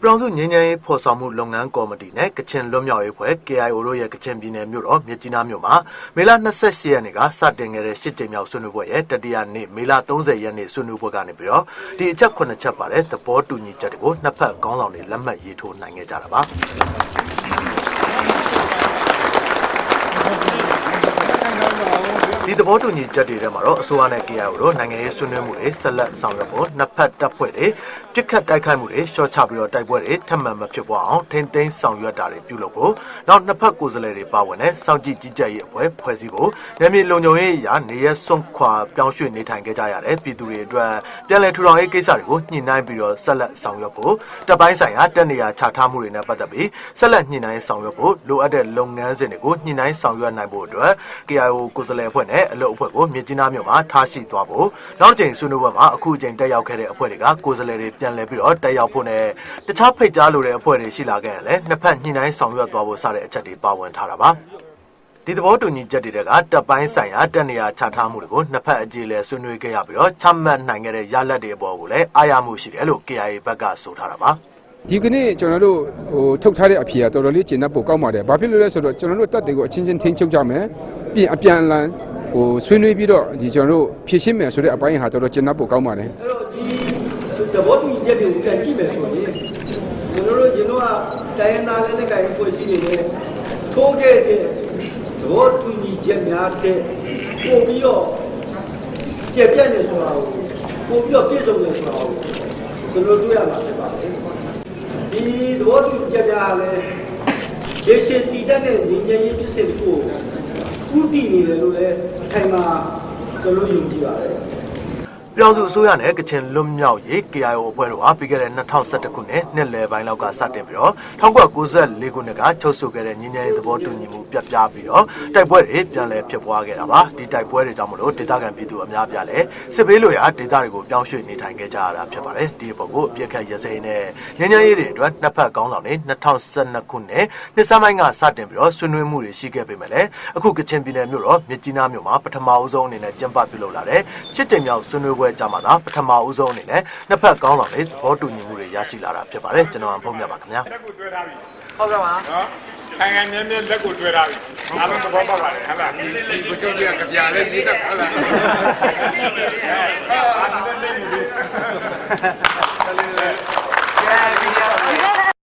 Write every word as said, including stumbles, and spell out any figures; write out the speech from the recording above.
ပြည်ထောင်စုငြိမ်းချမ်းရေးဖော်ဆောင်မှုလုပ်ငန်းကော်မတီနဲ့ ကချင်လွတ်မြောက်ရေးအဖွဲ့ K I O တို့ရဲ့ ကချင်ပြည်နယ်မြို့တော် မြစ်ကြီးနားမြို့မှာ မေလ နှစ်ဆယ့်ရှစ် ရက်နေ့က စတင်ခဲ့တဲ့ ရှစ်ကြိမ်မြောက်ဆွေးနွေးပွဲရဲ့ တတိယနေ့ မေလ သုံးဆယ် ရက်နေ့ ဆွေးနွေးပွဲကနေပြီးတော့ ဒီအချက် ခုနစ်ချက်ပါတဲ့ သဘောတူညီချက်တွေကို နှစ်ဖက်ခေါင်းဆောင်တွေ လက်မှတ်ရေးထိုးနိုင်ခဲ့ကြတာပါ။ ဒီသဘောတူညီချက်တွေထဲမှာတော့ အစိုးရနဲ့ K I O တို့ နိုင်ငံရေးဆွေးနွေးမှုတွေ ဆက်လက်ဆောင်ရွက်ဖို့၊ နှစ်ဖက်တပ်ဖွဲ့တွေ ပစ်ခတ်တိုက်ခိုက်မှုတွေ လျှော့ချပြီးတော့ တိုက်ပွဲတွေ ထပ်မံမဖြစ်ပွားအောင် ထိန်းသိမ်းဆောင်ရွက်တာတွေ ပြုလုပ်ဖို့၊ နောက် နှစ်ဖက်ကိုယ်စားလှယ်တွေ ပါဝင်တဲ့ စောင့်ကြည့်ကြီးကြပ်ရေးအဖွဲ့ ဖွဲ့စည်းဖို့၊ နယ်မြေလုံခြုံရေးအရ နေရပ်စွန့်ခွာ ပြောင်းရွှေ့နေထိုင်ခဲ့ကြရတဲ့ ပြည်သူတွေအတွက် ပြန်လည်ထူထောင်ရေးကိစ္စတွေကို ညှိနှိုင်းပြီးတော့ ဆက်လက်ဆောင်ရွက်ဖို့၊ တပ်ပိုင်းဆိုင်ရာ တပ်နေရာချထားမှုတွေနဲ့ ပတ်သက်ပြီး ဆက်လက်ညှိနှိုင်းဆောင်ရွက်ဖို့၊ လိုအပ်တဲ့လုပ်ငန်းစဉ်တွေကို ညှိနှိုင်းဆောင်ရွက်နိုင်ဖို့အတွက် K I O ကိုယ်စားလှယ်အဖွဲ့နဲ့ အလုပ်အဖွဲ့ကို မြစ်ကြီးနားမြို့မှာ ထားရှိသွားဖို့၊ နောက်တစ်ကြိမ်ဆွေးနွေးပွဲမှာ အခုအကြိမ်တက်ရောက်ခဲ့တဲ့အဖွဲ့တွေက ကိုယ်စားလှယ်တွေ ပြန်လည်ပြီးတော့ တက်ရောက်ဖို့နဲ့ တခြားဖိတ်ကြားလိုတဲ့အဖွဲ့တွေ ရှိလာခဲ့ရင်လည်း နှစ်ဖက်ညှိနှိုင်းဆောင်ရွက်သွားဖို့ စတဲ့အချက်တွေ ပါဝင်ထားတာပါ။ ဒီသဘောတူညီချက်တွေထဲက တပ်ပိုင်းဆိုင်ရာ တပ်နေရာချထားမှုတွေကို နှစ်ဖက်အကြေအလည် ဆွေးနွေးခဲ့ရပြီးတော့ ချမှတ်နိုင်ခဲ့တဲ့ ရလဒ်တွေအပေါ်ကိုလည်း အားရမှုရှိတယ်လို့ K I A ဘက်က ဆိုထားတာပါ။ ဒီကနေ့ ကျွန်တော်တို့ ဟို ထုတ်ထားတဲ့ အဖြေက တော်တော်လေး ကျေနပ်ဖို့ ကောင်းပါတယ်။ ဘာဖြစ်လို့လဲဆိုတော့ ကျွန်တော်တို့ တပ်တွေကို အချင်းချင်း ထိန်းချုပ်ကြမယ်။ ပြီးရင် အပြန်အလှန် ဟို ဆွေးနွေးပြီးတော့ ဒီ ကျွန်တော်တို့ ဖြေရှင်းမယ်ဆိုတဲ့ အပိုင်းဟာ တော်တော် ကျေနပ်ဖို့ ကောင်းပါတယ်။ အဲ့တော့ ဒီသဘောတူညီချက်တွေကို ပြန်ကြည့်မယ်ဆိုရင် ကျွန်တော်တို့ ရင်တော့က တိုင်းရင်းသား လက်နက်ကိုင် အဖွဲ့အစည်းတွေနဲ့ ထိုးခဲ့တဲ့ သဘောတူညီချက်များထက် ပိုပြီးတော့ ကျယ်ပြန့်တယ်ဆိုတာကို ပိုပြီးတော့ ပြည့်စုံတယ်ဆိုတာကို ကျွန်တော်တို့ တွေ့ရမှာ ဖြစ်ပါတယ်။ ဒီသဘောတူညီချက်များဟာလည်း ရေရှည်တည်တတ်တဲ့ ငြိမ်းချမ်းရေး ဖြစ်စဉ်တစ်ခုကို ဦးတည်နေတယ်လို့လည်း အခိုင်အမာ ကျွန်တော်တို့ ယုံကြည်ပါတယ်။ ပြည်ထောင်စုအစိုးရနဲ့ ကချင်လွတ်မြောက်ရေး K I O အဖွဲ့တို့ဟာ ပြီးခဲ့တဲ့ နှစ်ထောင်ဆယ့်တစ်ခုနှစ် နှစ်လယ်ပိုင်းလောက်က စတင်ပြီးတော့ ထောင်ကိုးရာကိုးဆယ့်လေးခုနှစ်က ချုပ်ဆိုခဲ့တဲ့ ငြိမ်းချမ်းရေးသဘောတူညီမှု ပျက်ပြားပြီးတော့ တိုက်ပွဲတွေ ပြန်လည်ဖြစ်ပွားခဲ့တာပါ။ ဒီတိုက်ပွဲတွေကြောင့်မလို့ ဒေသခံပြည်သူအများအပြားလည်း စစ်ပေးလို့ရဒေသတွေကို ပြောင်းရွှေ့နေထိုင်ခဲ့ကြရတာ ဖြစ်ပါတယ်။ ဒီအပေါ်ကို အပစ်အခတ်ရပ်စဲရေးနဲ့ ငြိမ်းချမ်းရေးတွေအတွက် နှစ်ဖက်ခေါင်းဆောင်တွေ နှစ်ထောင်ဆယ့်နှစ်ခုနှစ် နှစ်ဆန်းပိုင်းက စတင်ပြီးတော့ ဆွေးနွေးမှုတွေ ရှိခဲ့ပေမဲ့လည်း အခု ကချင်ပြည်နယ်မြို့တော် မြစ်ကြီးနားမြို့မှာ ပထမဦးဆုံးအနေနဲ့ ကျင်းပပြုလုပ်လာတဲ့ ရှစ်ကြိမ်မြောက်ဆွေးနွေးပွဲကြမှာသာ ပထမဦးဆုံးအနေနဲ့ နှစ်ဖက်ခေါင်းဆောင်တွေ သဘောတူညီမှုတွေ ရရှိလာတာ ဖြစ်ပါတယ်။ ကျွန်တော် အဖုံးမြတ်ပါခင်ဗျာ။ ဟုတ်ကဲ့ပါနော်။ နိုင်ငံမြဲမြဲ လက်ကိုတွဲထားပြီ။ အားလုံးသဘောပေါက်ပါတယ် ဟုတ်လား။ ဒီကိုချုပ်ကြီးက ကြပြားလေး ရေးတတ်ပါလား။ အာ နည်းနည်းလေးမူလေး။